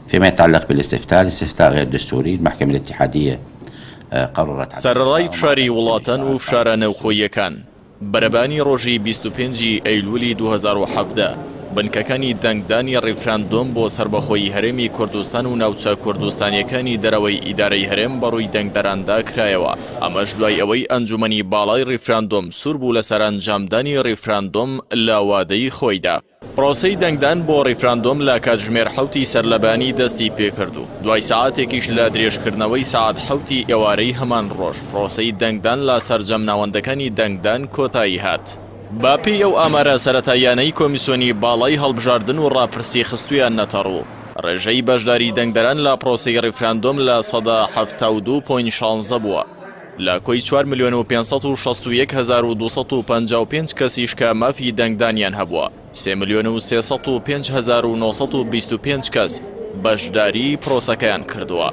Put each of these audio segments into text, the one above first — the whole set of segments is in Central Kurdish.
فيما يتعلق بالاستفتاء، الاستفتاء غير دستوري، المحكمة الاتحادية قررت عدم سەرەڕای إجراءه مع فشاری ذلك وڵاتان الإجراءات و فشارە بعد الدستور. نێوخۆییەکان، بەرەبانی ڕۆژی 25 ی ئەیلولی 2017، بنکەکانی دەنگدانی ڕیفراندۆم بۆ سەربەخۆیی هەرێمی کوردستان و ناوچە کوردستانییەکانی دەرەوەی ئیدارەی هەرێم بەڕووی دەنگدەراندا کرایەوە، ئەمەش دوای ئەوەی ئەنجومەنی باڵای ڕیفراندۆم سوور بوو لەسەر ئەنجامدانی ڕیفراندۆم لە وادەی خۆیدا. پرۆسەی دەنگدان بۆ ڕیفراندۆم لە کاتژمێر حەوتی سەرلەبەیانی دەستی پێکرد و دوای سەعاتێکیش لە درێژکردنەوەی سەعات حەوتی ئێوارەی هەمان ڕۆژ پرۆسەی دەنگدان لە سەرجەم ناوەندەکانی دەنگدان کۆتایی هات. بە پێی ئەو ئامارە سەرەتاییانەی کۆمیسۆنی باڵای هەڵبژاردن و ڕاپرسی خستوویاننەتەڕوو، ڕێژەی بەشداری دەنگدەران لە پرۆسەی ڕیفراندۆم 72% point شانزە بووە. لە کۆی چوار ملیۆن و 561 هەزار و 255 کەسیش کە مافی دەنگدانیان هەبووە، سێ ملیۆن و 305 هەزار و 925 کەس بەشداریی پرۆسەکەیان کردووە.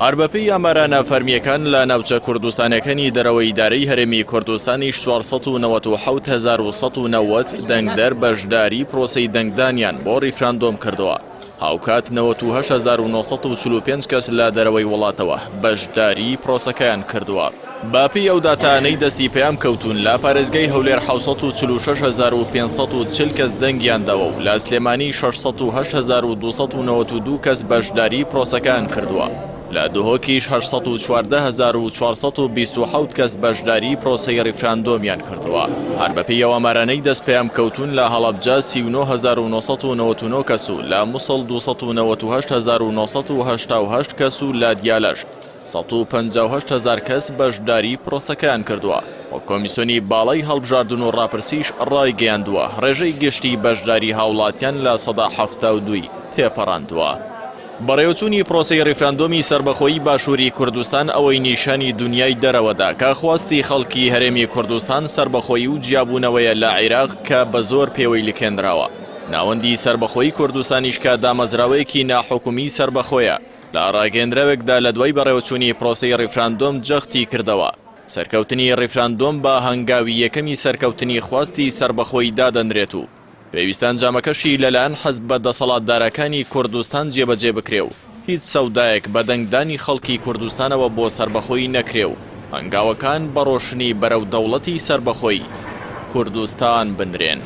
هەر بەپێی ئامارە نافەرمییەکان لە ناوچە کوردستانیەکانی دەرەوەی ئیدارەی هەرێمی کوردستانیش 497 هەزار و 190 دەنگدەر بەشداریی پرۆسەی دەنگدانیان بۆ ڕیفراندۆم کردووە. هاوکات 98 هەزار و 945 کەس لە دەرەوەی وڵاتەوە بەشداریی پرۆسەکەیان کردووە. بەپێی ئەو داتایانەی دەستی پەیام کەوتوون، لە پارێزگای هەولێر 746 هەزار و 540 کەس دەنگیان داوە و لە سلێمانی 608 هەزار و 292 کەس بەشداریی پرۆسەکەیان کردووە. لە دهۆکیش 814 هەزار و 427 کەس بەشداریی پرۆسەی ڕیفراندۆمیان کردووە. هەر بەپێی ئەو ئامارانەی دەست پەیام کەوتوون لە هەڵەبجە 39 هەزار و 999 کەس و لە موسڵ 298 هەزار و 988 کەس و لە دیالەش 158 هەزار کەس بەشداریی پرۆسەکەیان کردووە و کۆمیسیۆنی باڵای هەڵبژاردن و ڕاپرسیش ڕایگەیاندووە ڕێژەی گشتی بەشداری هاوڵاتیان 72% ی تێپەڕاندووە. بەڕێوەچوونی پرۆسەی ڕیفراندۆمی سەربەخۆیی باشووری کوردستان ئەوەی نیشانی دونیای دەرەوە دا کە خواستی خەڵکی هەرێمی کوردستان سەربەخۆیی و جیابوونەوەیە لە عیراق کە بە زۆر پێوەی لکێنراوە. ناوەندی سەربەخۆیی کوردستانیش کە دامەزراوەیەکی ناحکومی سەربەخۆیە لە ڕاگەیەندراوێکدا لە دوای بەڕێوەچوونی پرۆسەی ڕیفراندۆم جەختی کردەوە سەرکەوتنی ڕیفراندۆم بە هەنگاوی یەکەمی سەرکەوتنی خواستی سەربەخۆیی دادەنرێت و پێویستە ئەنجامەکەشی لەلایەن حزبە دەسەڵاتدارەکانی کوردستان جێبەجێ بکرێ و هیچ سەودایەک بە دەنگدانی خەڵکی کوردستانەوە بۆ سەربەخۆیی نەکرێ و هەنگاوەکان بە ڕۆشنی بەرەو دەوڵەتی سەربەخۆی کوردستان بنرێن.